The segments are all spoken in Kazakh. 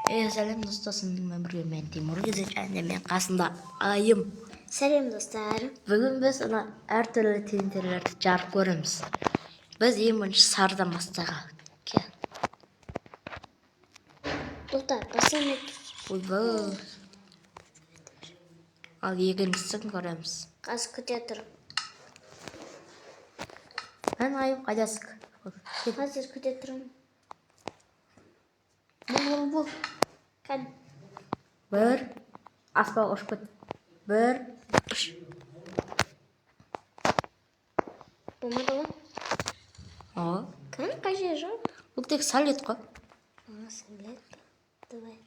Сәлем достар, сіздермен бірге мен Тимур Кезек және мен қасында Айым. Сәлем, достар. Бүгін біз ана әртүрлі тендерлерді жарып көреміз. Біз ең бірінші сарыдан бастайық. Кел. Тоқта, басам. Ойбай. Ал екіншісін көреміз. Қазір күте тұр. Ән, Айым, қайдасың? Кел. Қазір күте тұрмын. Бол, бол, бол. Кән. Бір. Аспанға ұшып кет. Бір, үш. Болмады ғой. О, Кән, қай жері жоқ? бұл тек сәлет қой. А, сәлет. Давай.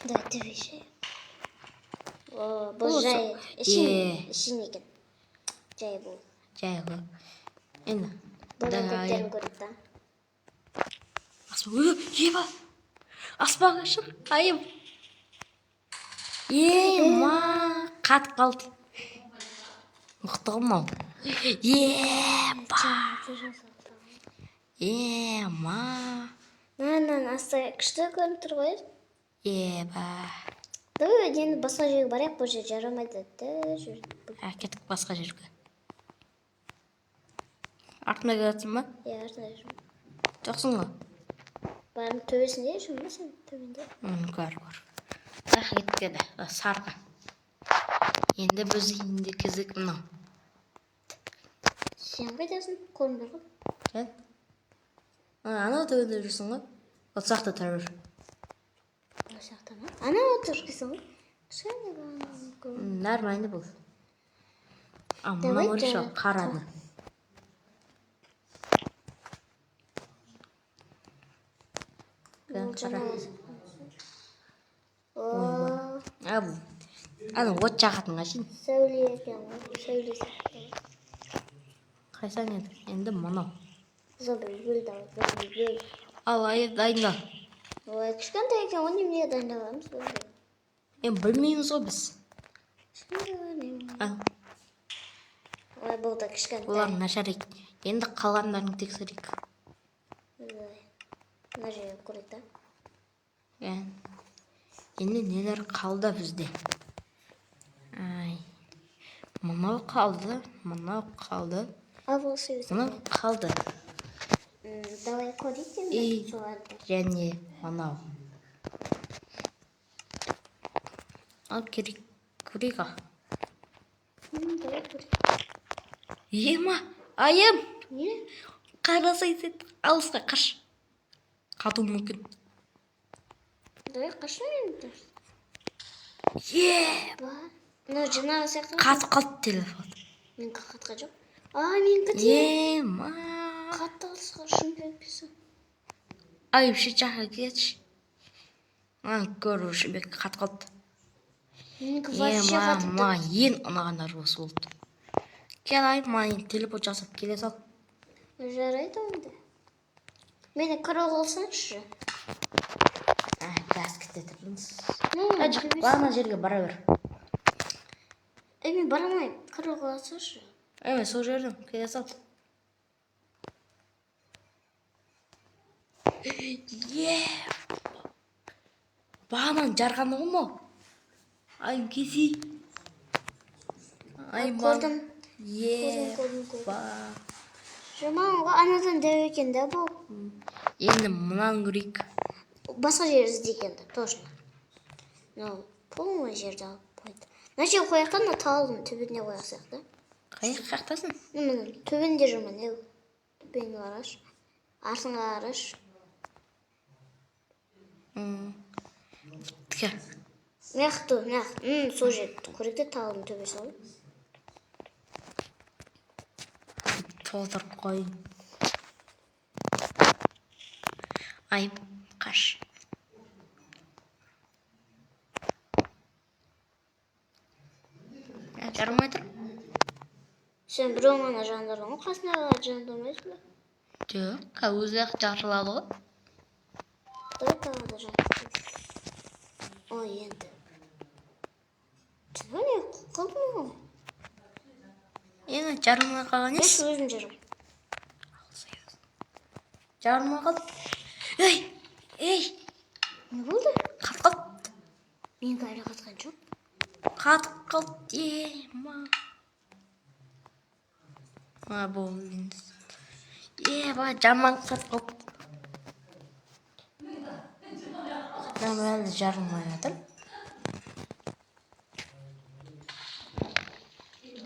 Давай, төбеше. О, бұл Бұл жай. Ішін, Е. ішін екен. Жай бұл. Жай ғой. Енді. Бұның Давай. көптерін көрдік та. Аспан, еба! Аспанға шық, Айым. Ема, қатып қалды. Мықты ғой мынау. Еба! Ема! Мынаның асты күшті көрініп тұр ғой. Еба! Давай енді басқа жерге барайық, бұл жер жарамайды. Да, жүр. Ә, кеттік басқа жерге. Артында келе жатсың ба? Иә, артында жүрмін. Жоқсың ғой? Барым, төбесінде жүрмін ба сен? Төбеңде. Көр, көр. Ақ, кеттік енді, сарыға. Енді біз енді кезек мынау. Сен қайдасың? Көрінбей ғой. Сен? Анау төбеде жүрсің ғой. Ол жақта тұра бер. Ол жақта ма? Ана отыр дейсің ғой. Кішкене ғана көрінеді. Нормально бұл. А, Давай мынау еще қараны. Ол Қара. жаңа. О, А, бұл. Ана от жағатын қашын. сәуле екен ғой. Сәуле сияқты. Қайсан енді? Енді мынау. Зомби өл, давай, зомби өл. Ал, айып, дайындал. Ой, кішкентай екен ғой, неменеге дайындаламыз бұндай? Енді білмейміз ғой біз. Кішкентай ғой, немене. А, Ой, бұл да кішкентай. олар нашар екен. Енді қалғандарын тексерейік. Ой, мына жерге көрейік та. Ә, енді нелер қалды бізде? Ай. Мынау қалды, мынау қалды, Ал, бұл сөз. мынау қалды. Давай көрейік енді И соларды. және мынау. Ал керек көрейік ал. Давай көрейік. Ема, Айым, Не? қарасай, сен алысқа қаш. Қатуы мүмкін. Давай қашан енді? Е, Ба. Мынау жаңағы сияқты. қатып қалды телефон. Менікі қатқан жоқ. А, менікі де Ема. қатты алысқа ұшып кетпесін. Айым, шет жаққа кетші. Маған көр, уже бек қатып қалды. Менікі вообще Ема, қатып тұр. маған ең ұнағандары осы болды. Кел, Айым, маған енді телефон жасап келе сал. Жарайды онда. Мені король қылсаңшы. Ә, газ кете тұрмыз. Ну, Ә, жоқ, ана жерге бара бер. Е, мен бара алмаймын. Король қылсаңшы. Әме, сол жерден келе сал. Е! Бағананы жарғаны ғой мынау. Айым, келсей. Айым, Көрдім. Е, Көрдім, көрдім, көрдім. ба. Жаман ғой, анадан дәу екен да бұл. Енді мынаны көрейік. Басқа жер іздейік енді, точно. Мынау полный жерді алып қойды. Мына жерге қояйық та, мына таудың түбіне қояйық сияқты. Қай жақтасың? Ну, міне түбінде жүрмін, е. Түбіне қарашы. Артыңа қарашы. Тіке. Мына мына сол жер көрейік те, таудың төбесі ғой. Толтырып қояйын. Айым, қаш. Ә, жарылмай тұр. Сен біреуін ғана жандырдың ғой, қасындағыларды жандырмайсың ба? Жоқ, өзі ақ жарылады ғой. Давай тағы да жандыр. Ой, енді. Түсінбей не қылдым ғой. Енді жарылмай қалған Мен ес. өзім жарым. Жарылмай қалды. Ей! Ей! Не болды? Қатып қалды. Менікі әлі қатқан жоқ. Қатып қалды. Е, ма. А, бұл енді. Е, ба, жаман қатып қалды. Мынау әлі жарылмай жатыр.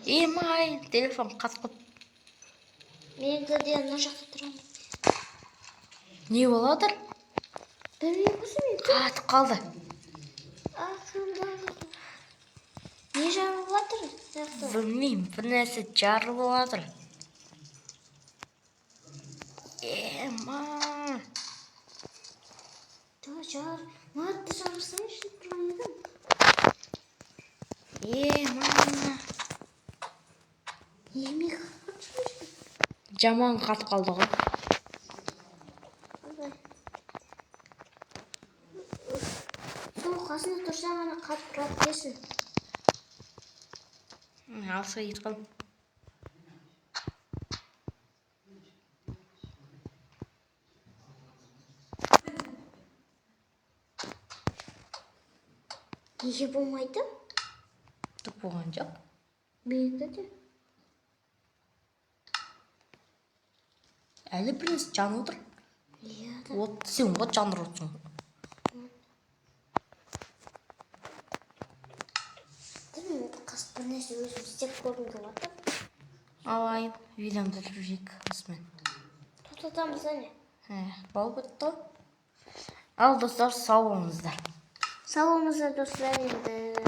Е, май, телефон қатып қалды. Менікі де мына жақта тұрған. Не болып жатыр? Білмеймін осы мен. Қатып қалды. Ақырында. Не жарылып жатыр? Мына жақта. Білмеймін, бір нәрсе жарылып жатыр. Е, ма. Давай жар. Мына жарылсайшы деп тұрған едім. Е, ма. Неме қатып? Жаман қатып қалды ғой. Ойбай. Сол қасында тұрсаң, ана қатып тұрады десін. Алысқа кетіп қалдым. Неге болмайды? Түк болған жоқ. Менікі де. Әлі бір нәрсе жанып отыр. Иә да. От сен от жандырып отырсың. Білмеймін, қас бір нәрсе өзім істеп көргім келіп жатыр. Алайын, видеомды жүрейік осымен. Тоқтатамыз, әне. Ә, болып бітті ғой. Ал, достар, сау болыңыздар. Сау болыңыздар, достар, енді.